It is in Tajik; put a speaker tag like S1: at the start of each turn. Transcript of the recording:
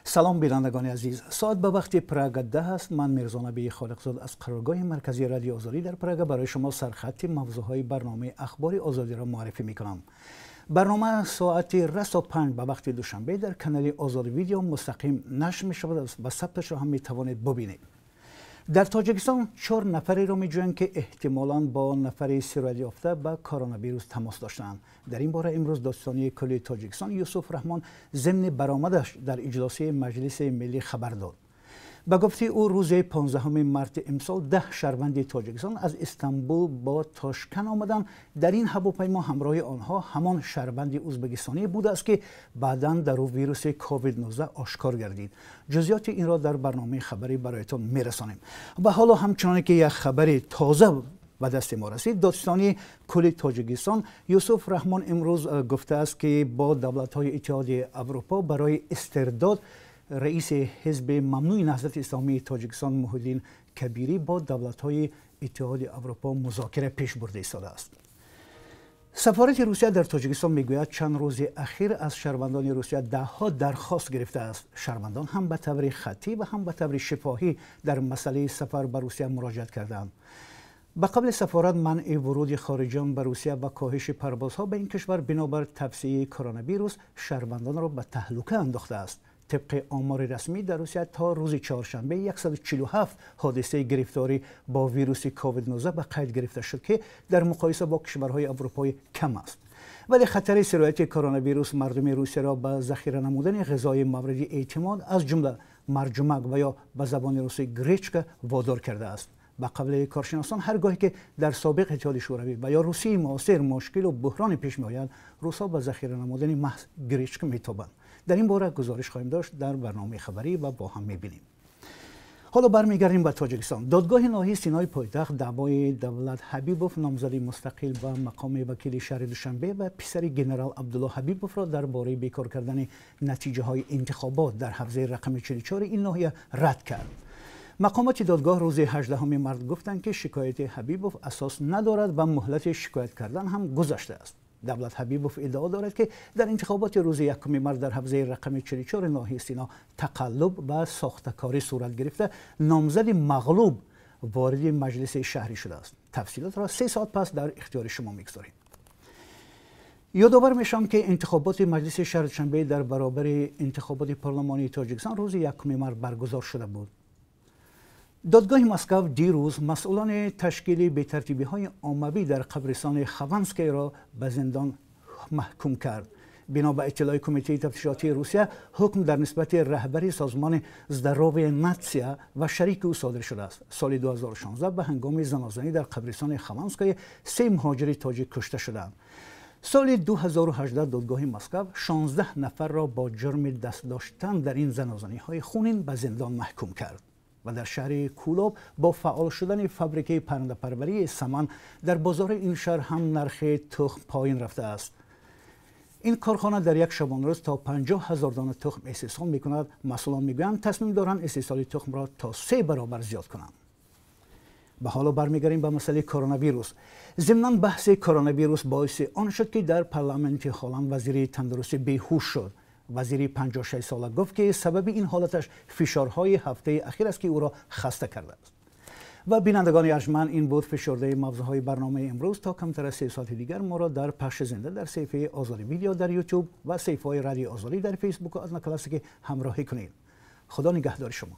S1: Салом, бинандагони азиз. Соат ба вақти Прага 10 аст. Ман Мирзонаби Холиқзод аз қароргоҳи марказии Радиои Озодӣ дар Прага барои шумо сархати мавзӯъҳои барномаи Ахбори Озодиро муаррифӣ мекунам. Барнома соати расо 5 ба вақти Душанбе дар канали Озод Видео мустақим нашр мешавад ва сабташро ҳам метавонед бубинед. Дар Тоҷикистон 4 нафареро меҷӯянд, ки эҳтимолан бо нафари сироятёфта ба коронавирус тамос доштаанд. Дар ин бора имрӯз додситонии кулли Тоҷикистон Юсуф Раҳмон зимни баромадаш дар иҷлосияи Маҷлиси Миллӣ хабар дод. Ба гуфти ӯ, рӯзи 15 марти имсол 10 шаҳрванди Тоҷикистон аз Истанбул бо Тошканд омаданд. Дар ин ҳавопаймо ҳамроҳи онҳо ҳамон шаҳрванди ӯзбекистонӣ будааст, ки баъдан дар ӯ вируси COVID-19 ошкор гардид. Ҷузъиёти инро дар барномаи хабарӣ бароятон мерасонем. Ва ҳоло ҳамчуноне ки як хабари тоза ба дасти мо расид, додситонии кулли Тоҷикистон Юсуф Раҳмон имрӯз гуфтааст, ки бо давлатҳои Иттиҳоди Аврупо барои истирдод раиси ҳизби мамнӯи Наҳзати Исломии Тоҷикистон Муҳиддин Кабирӣ бо давлатҳои Иттиҳоди Аврупо музокира пеш бурда истодааст. Сафорати Русия дар Тоҷикистон мегӯяд, чанд рӯзи ахир аз шаҳрвандони Русия даҳҳо дархост гирифтааст. Шаҳрвандон ҳам ба таври хаттӣ ва ҳам ба таври шифоҳӣ дар масъалаи сафар ба Русия муроҷиат кардаанд. Ба қавли сафорат, манъи вуруди хориҷиён ба Русия ва коҳиши парвозҳо ба ин кишвар бинобар тавсияи коронавирус шаҳрвандонро ба таҳлука андохтааст. Тибқи омори расмӣ дар Русия то рӯзи чоршанбе 147 ҳодисаи гирифторӣ бо вируси COVID-19 ба қайд гирифта шуд, ки дар муқоиса бо кишварҳои аврупоӣ кам аст. Вале хатари сирояти коронавирус мардуми Русияро ба захира намудани ғизои мавриди эътимод, аз ҷумла марҷумак ва ё ба забони русӣ гречка, водор кардааст. Ба қавли коршиносон, ҳар гоҳе ки дар собиқ Иттиҳоди Шӯравӣ ва ё Русияи муосир мушкилу буҳроне пеш меояд, русҳо ба захира намудани маҳз гречка метобанд. Дар ин бора гузориш хоҳем дошт дар барномаи хабарӣ ва бо ҳам мебинем. Ҳоло бармегардем ба Тоҷикистон. Додгоҳи ноҳияи Синои пойтахт даъвои Давлат Ҳабибов, номзади мустақил ба мақоми вакили шаҳри Душанбе ва писари генерал Абдулло Ҳабибовро дар бораи бекор кардани натиҷаҳои интихобот дар ҳавзаи рақами 44 ин ноҳия рад кард. Мақомоти додгоҳ рӯзи 18 март гуфтанд, ки шикояти Ҳабибов асос надорад ва муҳлати шикоят кардан ҳам гузаштааст. Давлат Ҳабибов иддао дорад, ки дар интихоботи рӯзи 1 март дар ҳавзаи рақами 44 ноҳияи Сино тақаллуб ва сохтакорӣ сурат гирифта, номзади мағлуб вориди маҷлиси шаҳрӣ шудааст. Тафсилотро 3 соат пас дар ихтиёри шумо мегузорем. Ёдовар мешавам, ки интихоботи маҷлиси шаҳри Душанбе дар баробари интихоботи парлумонии Тоҷикистон рӯзи 1 март баргузор шуда буд. Додгоҳи Москав дирӯз масъулони ташкили бетартибиҳои оммавӣ дар қабристони Хованскийро ба зиндон маҳкум кард. Бино ба иттилои Кумитаи тафтишотии Русия, ҳукм дар нисбати раҳбари созмони Здоровая нация ва шарики ӯ содир шудааст. Соли 2016 ба ҳангоми занозанӣ дар қабристони Хованское 3 муҳоҷири тоҷик кушта шуданд. Соли 2018 додгоҳи Москав 16 нафарро бо ҷурми даст доштан дар ин занозаниҳои хунин ба зиндон маҳкум кард. Ва дар шаҳри Кӯлоб бо фаъол шудани фабрикаи паррандапарварии Саман дар бозори ин шаҳр ҳам нархи тухм поин рафтааст. Ин корхона дар як шабонрӯз то 50 ҳазор дона тухм истеҳсол мекунад. Масъулон мегӯянд, тасмим доранд истеҳсоли тухмро то 3 баробар зиёд кунанд. Ба ҳоло бармегарем ба масъалаи коронавирус. Зимнан баҳси коронавирус боиси он шуд, ки дар парламенти Холланд вазири тандурустӣ беҳуш шуд. Вазири 56 сола гуфт, ки сабаби ин ҳолаташ фишорҳои ҳафтаи ахир аст, ки ӯро хаста кардааст. Ва бинандагони арҷманд, ин буд фишурдаи мавзӯъҳои барномаи имрӯз. То камтар аз 3 соати дигар моро дар пахши зинда дар саҳифаи Озодӣ Видео дар Ютуб ва саҳифаҳои Радиои Озодӣ дар Фейсбуку Одноклассники ҳамроҳӣ кунед. Худо нигаҳдори шумо.